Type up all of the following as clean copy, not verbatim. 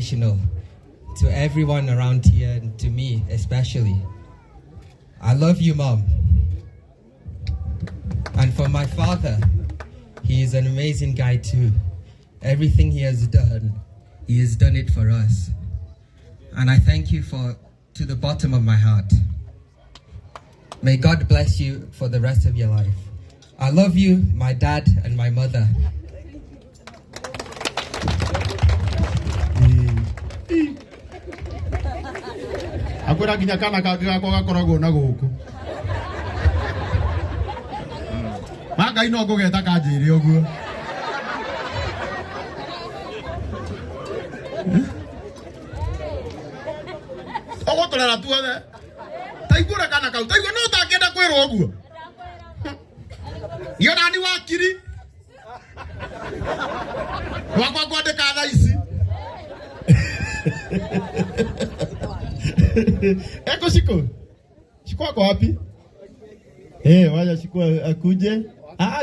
inspirational to everyone around here and to me especially. I love you, Mom. And for my father, he is an amazing guy too. Everything he has done, he has done it for us. And I thank you for to the bottom of my heart. May God bless you for the rest of your life. I love you, my dad and my mother. Akwĩra nginya kana kangĩ gakwa gakoragwo na gũkũ. Ma Ngai no ngũgeta kanjĩre ũguo. Ũgũtũrera tuothe. Taiguĩra kana kau, taigua no ũtangĩenda kwĩrwo ũguo. Niĩ ona ni wakiri. Wakwa ngwandĩka thaa ici. Eko Shiko. Shiko ako wapi? Wacha Shiko akuje.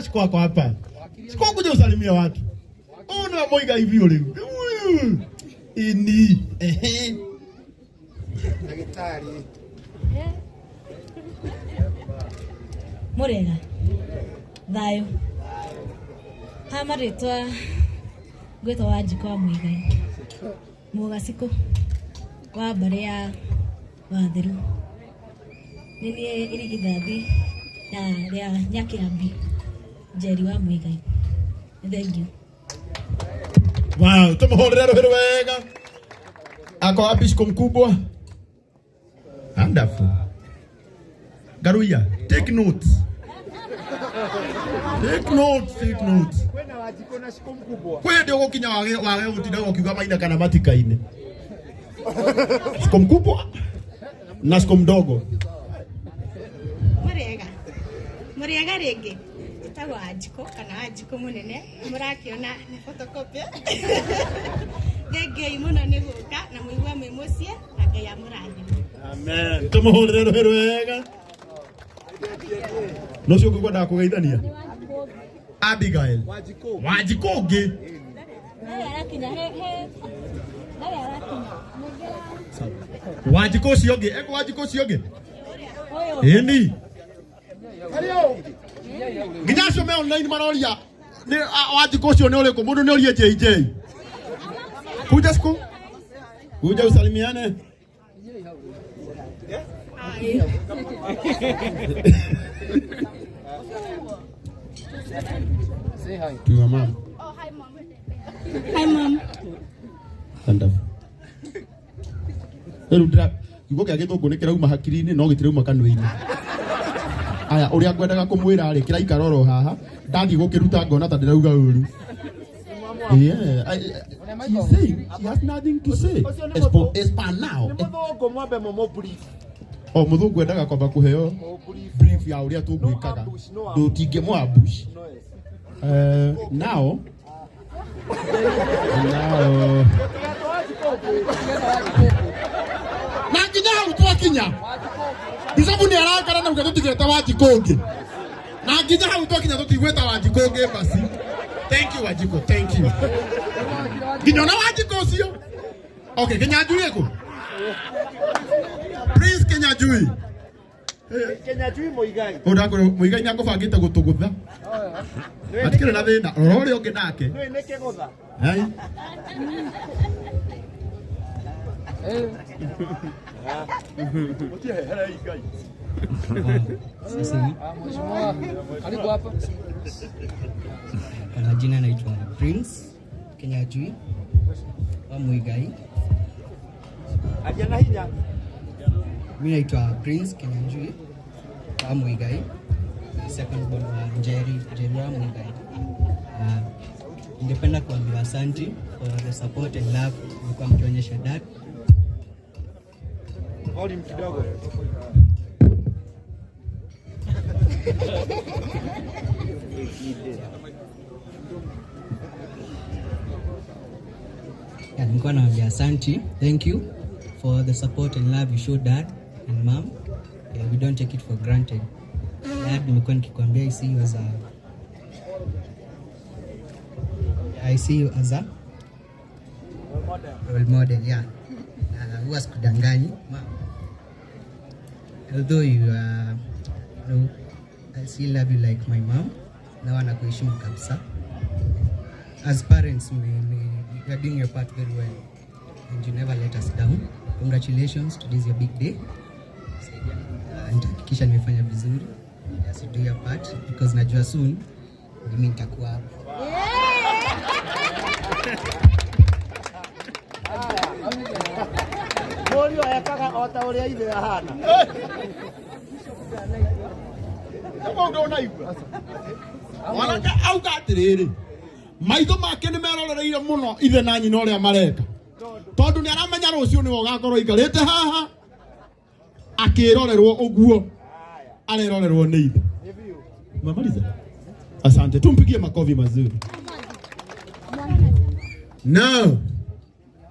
Shiko ako hapa. Shiko akuje usalimia watu. Ona moiga hivi ule. Ini. Daktari. Murega. Thayo. Ha maritwa gwitwo Wanjikũ wa Muigai. Mũgacikũ wa mbarĩ ya Watheru. Nĩ niĩ irigithathi ya rĩa Nyakĩambi Njeri wa Muigai. Thank you. Wow, tumuhũrĩre rũhĩ wega. Ako wapi Shiko mkubwa? Wonderful. Garuya, take notes. Take notes, take notes. Kwĩna Wanjikũ na Shiko mkubwa. Kwĩ hĩndĩ ũgũkinya wage gũtinda ũkiuga maina kana matikaine. Shiko mkubwa na Shiko mdogo. Mũrĩega. Mũrĩega rĩngĩ. Njĩtagwo Wanjikũ kana Wanjikũ mũnene. Mũrakĩona nĩ photocopy. Thengiũi mũno nĩ gũka na mũigue mwĩ mũciĩ na Ngai amũrathime. Amen. Tumuhũrĩre rũhĩ rwega. No ũcio ũngĩ kwendaga kũgeithania? Abigail. Wanjikũ. Wanjikũ ũngĩ. Wanjikũ ũcio ũngĩ. Eko Wanjikũ ũcio ũngĩ. Ĩni. Nginya acio me online maroria nĩ Wanjikũ ũcio nĩ ũrĩkũ? Mũndũ nĩ orie JJ. Kuja siku. Kuja usalimiane. Say hi. To your mom. Oh, hi mom. Hi mom. Wonderful. Rĩu ndĩra kiugo kĩa gĩthũngũ nĩ kĩrauma hakiri-inĩ no gĩtirauma kanua-inĩ. Aya, ũrĩa ngwendaga kũmwĩra rĩ kĩraikara oro haha, ndathiĩ gũkĩruta ngona ta ndĩrauga ũru. Yeah, she's saying she has nothing to say. As per now. Nĩ mũthũngũ mwambe mũmũ brief. O mũthũngũ endaga kwamba kũheo brief ya ũrĩa tũgwĩkaga. No ambush, no ambush. Ndũtingĩmũ ambush. No, yes. Now na nginya hau twakinya bicabu nĩ arakara na uga tũtigĩte Wanjikũ ũngĩ na nginya hau twakinya tũtigwĩta Wanjikũ ũngĩ basi. Thank you Wanjikũ, thank you. Nginya ona Wanjikũ ũcio. Okay, Kinyanjui ĩkũ? Prince Kinyanjui. Kinyanjui Muigai. Ũndakũrĩ Muigai nĩ akũbangĩte gũtũgũtha. Hatikĩrĩ na thĩna, rora ũrĩa ũngĩ nake. Nĩ nĩ kĩgũtha. Hai. Mheshimiwa, karibu hapa. Kwa majina naitwa Prince Kinyanjui wa Muigai. Aria na hinya. Mimi naitwa Prince Kinyanjui wa Muigai, second born wa Njeri, Njeri wa Muigai. Ningependa kuambia asanti for the support and love mlikuwa mkionyesha dad. Volume kidogo. Yeah, nilikuwa naambia asanti, thank you for the support and love you showed dad and mom. Yeah, we don't take it for granted. Dad, nimekuwa nikikwambia I see you as a, I see you as a, Role model, yeah. Na huwa sikudanganyi. Although you are, you know, I still love you like my mom. Na wanakuheshimu kabisa. As parents, you are doing your part very well. And you never let us down. Congratulations, today is your big day. Nitahakikisha nimefanya vizuri. Just do your part because najua soon mimi nitakuwa hapo. Mũriũ ekaga o ta ũrĩa ithe ahana. Nĩguo ũnaigua. Mwanake auga atĩrĩrĩ, maitho make nĩ merorereire mũno ithe na nyina ũrĩa mareka. Tondũ nĩ aramenya rũciũ nĩwe ũgakorwo aikarĩte haha akĩrorerwo ũguo arerorerwo nĩ ithe. Umemaliza? Asante, tumpigie makofi mazuri. Now,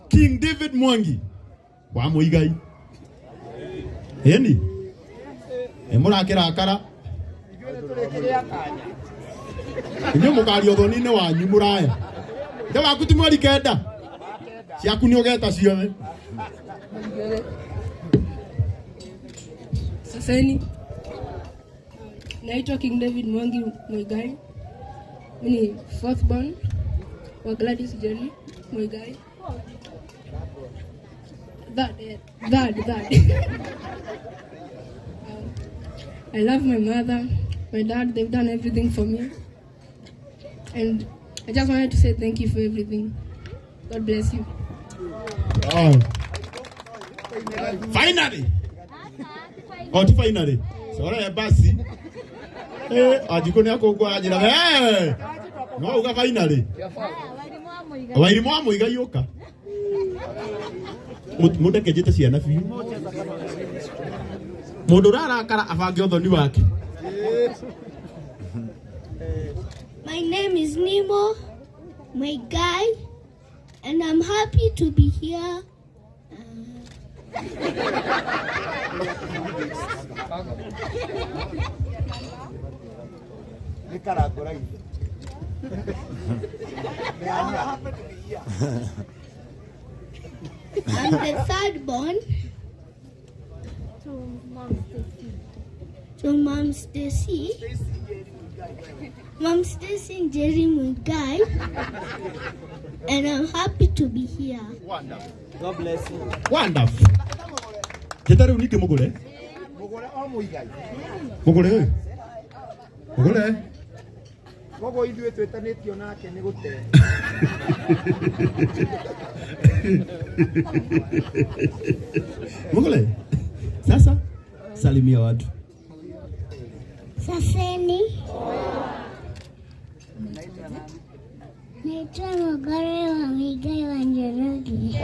King David Mwangi wa Muigai. Eni? Mũrakĩrakara. Inyuĩ mũkaria ũthoni-inĩ wanyu mũraya. Ithe waku ti mweri 9. Ciaku nĩ ũgeta ciothe. Saseni. Naitwa King David Mwangi Muigai. Mimi ni fourth born wa Gladys Jerry Muigai. Third. I love my mother, my dad. They've done everything for me. And I just wanted to say thank you for everything. God bless you. Oh. Finally. Oh, finally. Sorry, basi. Ajiko ni akogwa ajira. No uga finally. Wairimu wa Muigai yoka. Mundeke njite ciana biũ. Mũndũ ũrarakara abange ũthoni wake. My name is Nemo, my guy, and I'm happy to be here. I'm the third born to Mom Stacy. Mom Stacy and Jerry Muigai, and I'm happy to be here. Wonderful. God bless you. Wonderful. Jetare unike mugure. Mugure o Muigai. Mugure. Mugure. Koguo ithuĩ twĩtanĩtio nake nĩ gũte. Mugure. Sasa salimia watu. Saseni. Naitwa Mugore wa Muigai wa Njoroge.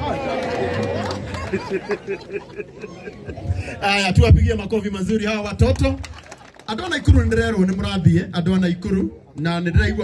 Aya, tuwapigie makofi mazuri hawa watoto. Andũ a Naikuru nĩ ndĩrerwo nĩ mũrathiĩ, andũ a Naikuru na nĩ ndĩraigua